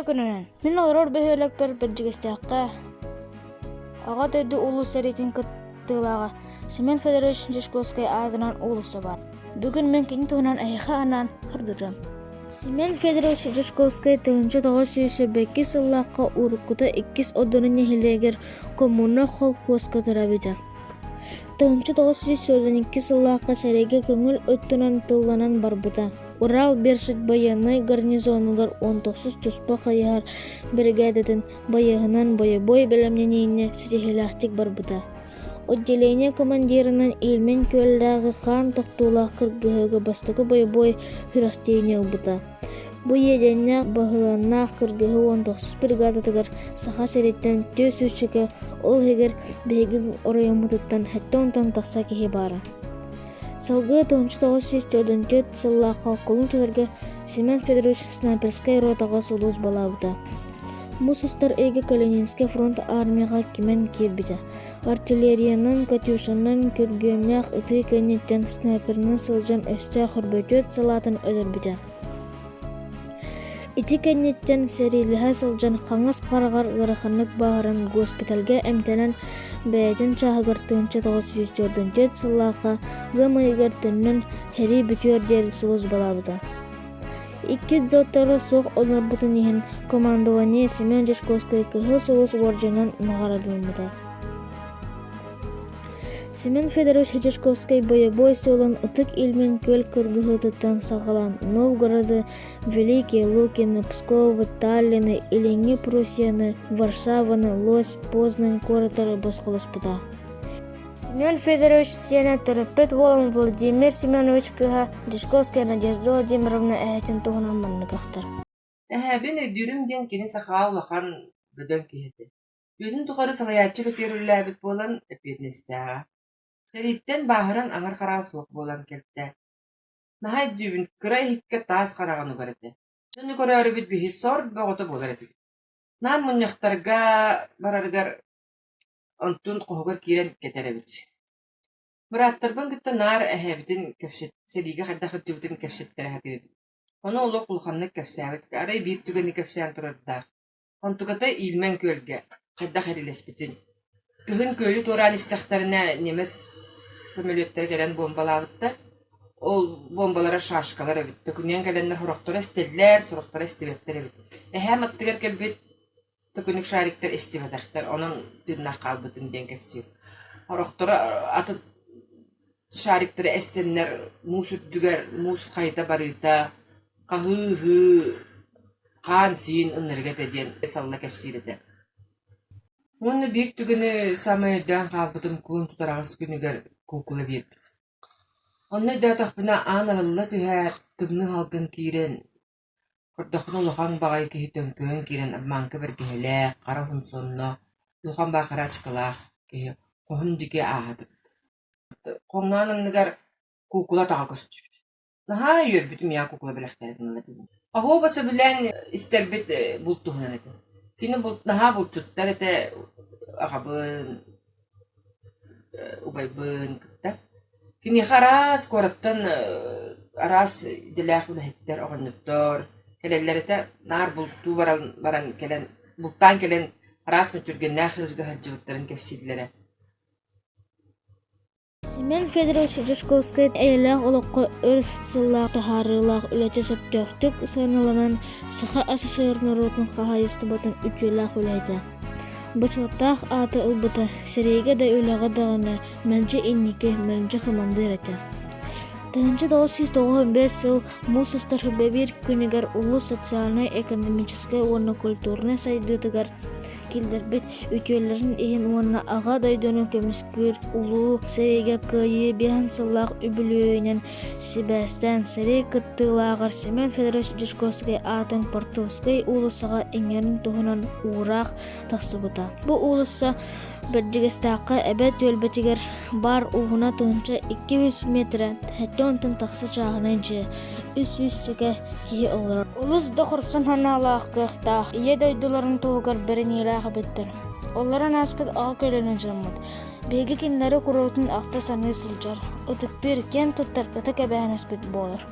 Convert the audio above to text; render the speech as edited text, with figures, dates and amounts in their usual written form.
күнүнэн! Мин олорор бөһүөлэкпэр Бэрдьигэстээххэ Аҕа дойду Улуу сэриитин кыттыылааҕа Семен Федорович Дьячковскай аатынан уулусса баар. Бүгүн мин кини туһунан эһиэхэ анаан сырдатыам. Семен Федорович Дьячковскай 1922 сыллаахха уруккута Иккис Одуну нэһилиэгэр Коммуна холкуоска төрөөбүтэ. 1942 сыллаахха сэриигэ көҥүл өттүнэн тылланан барбыта. Урал Бершит байыаннай гарнизонугар 19 туспа хайыһар биригээдэтин байыаһынан бойобуой бэлэмнэниини ситиһиилээхтик барбыта. Отделение командирынан Ильмень күөллээҕи хаан тохтуулаах кыргыһыыга бастакы бойобуой күрэхтэһиини ылбыта. Бу иэдээннээх баһылыаннаах кыргыһыы 19 бригадатыгар Саха сириттэн 400 ол иһигэр биһиги оройуоммутуттан 70 тахса киһи баара. Салгыы 1944 сыллаахха кулун тутарга Семен Федорович снайперскай ротаҕа сулууспалаабыта. Муус устар ыйга Калининскай фронт армияҕа кимэн киирбитэ. Артиллериянан, «Катюшанан» күргүөмнээх ытыы кэнниттэн снайперынан сылдьан өстөөх өрбөтүөт салаатын өлөрбүтэ. Ити кэнниттэн сэриилэһэ сылдьан хаҥас хараҕар ыараханнык бааһыран госпитальга эмтэнэн бэйэтин чааһыгар 1944 сыллаахха ыам ыйыгар төннөн сэрии бүтүөр диэри сулууспалаабыта. Икки дзоттара суох онорбутун иһин командование Семен Дьячковскай Кыһыл Сулус уордьанынан наҕараадаламмыта. Семен Федорович Дьячковскай бойобуой суолун Ытык Ильмень күөл кыргыһыытыттан саҕалаан Новгороды, Великие Лукины, Псковы, Таллины, Илиҥҥи Пруссияны, Варшаваны, Лось, Познань куораттары босхолоспута. Семен Федорович сиэнэ төрөппүт уолун Владимир Семенович кыыһа Дьячковская Надежда Владимировна эһэтин туһунан маннык ахтар. Эһээбин өйдүүрүм диэн кини сахаҕа улахан бөдөҥ киһи этэ. Үйэтин тухары салайааччы кэтиэр үлэлээбит буолан, эппиэтинэстээҕэ. Сэрииттэн бааһыран аҥар хараҕа суох буолан кэлтэ. Наһаа өйдүүбүн, кыра иһиккэ таас хараҕын угар этэ. Дьону көрөөрүбүт биһи сор бөҕөтө буолар этибит. Наар мунньахтарга барарыгар онтун хоһугар киирэн кэтэр эбит. Бырааттарбын кытта наар эһээбитин кэпсэт сэриигэ хайдах сылдьыбытын кэпсэттэрэ сатыыр этим. Ону олох улаханнык кэпсээбэт этэ, арай биир түгэни кэпсээн турардаах. Онтуката Иилмэн күөлгэ хайдах эрилэспитин. Кыһын күөлү туораан истэхтэринэ немец самолеттара кэлэн буомбалаабыттар. Ол буомбалара шашкалар эбит. Төкүнүйэн кэлэннэр сорохторо эстэллэр, сорохторо эстибэттэр эбит. Эһээм аттыгар кэлбит төкүнүк шариктар эстибэтэхтэр, онон тыыннаах хаалбытым диэн кэпсиир. Сорохторо атын шариктары эстэннэр муус үрдүгэр муус хайда барыыта, хаһыы-ыһыы, хаан-сиин ынырыга этэ диэн салла кэпсиир этэ. Уонна биир түгэни саамай өйдөөн хаалбытым кулун тутар аҕыс күнүгэр куукула биэрбит. Онно өйдөөтөхпүнэ аан арылла түһээт, тымныы салгын киирэн, көрдөхпүнэ улахан баҕайы киһи төҥкөйөн киирэн обманка бэргэһэлээх, хара уһун сонноох, улахан баҕа хара ачыкылаах киһи хоһун диэки ааһа турбут. Хоҥноон анныгар куукула атаҕа көстүбүт. Наһаа үөрбүтүм ийэ куукула бэлэхтээбитин ылла диэн. Оһуоба сөбүлээн истэрбит булт туһунан этэ. Кини булт наһаа булчуттар этэ аҕабын, убайбын кытта. Киниэхэ араас куораттан араас идэлээх үлэһиттэр, оҕонньоттор кэлэллэр этэ. Наар бултуу баран баран кэлэн, бултаан кэлэн араас мүччүргэннээх ыалга сылдьыбыттарын кэпсииллэрэ. Семен Федорович Дьячковскай эйэлээх олоххо өр сыллаах таһаарыылаах үлэтэ сөптөөхтүк сыаналанан Саха СССР норуотун хаһаайыстыбатын үтүөлээх үлэһитэ, бочуоттаах ааты ылбыта, сэриигэ да үлэҕэ даҕаны мэлдьи инники, мэлдьи хамандыыр этэ. 1995 сыл муус устар биир күнүгэр улуус социальнай-экономическай уонна культурнай сайдыытыгар киллэрбит үтүөлэрин иһин уонна Аҕа дойдуну көмүскүүр Улуу сэриигэ Кыайыы биэһин сыллаах үбүлүөйүнэн сибээстээн сэрии кыттыылааҕар Семен Федорович Дьячковскай аатын Портовскай уулуссаҕа иҥэрин туһунан уураах тахсыбыта. Бу уулусса Бэрдьигэстээххэ Эбэ түөлбэтигэр баар уһуна 1200 миэтэрэ, 70 тахса чааһынай дьиэ, 300 чэкэ киһи олорор. Олус да хорсун санаалаах, кыахтаах, Ийэ дойдуларын туһугар бэриниилээх эбиттэр. Олорон ааспыт аҕа көлүөнэ дьоммут. Биһиги кинилэри куруутун ахта саныы сылдьар, ытыктыыр, киэн туттар ытык эбээһинэспит буолар.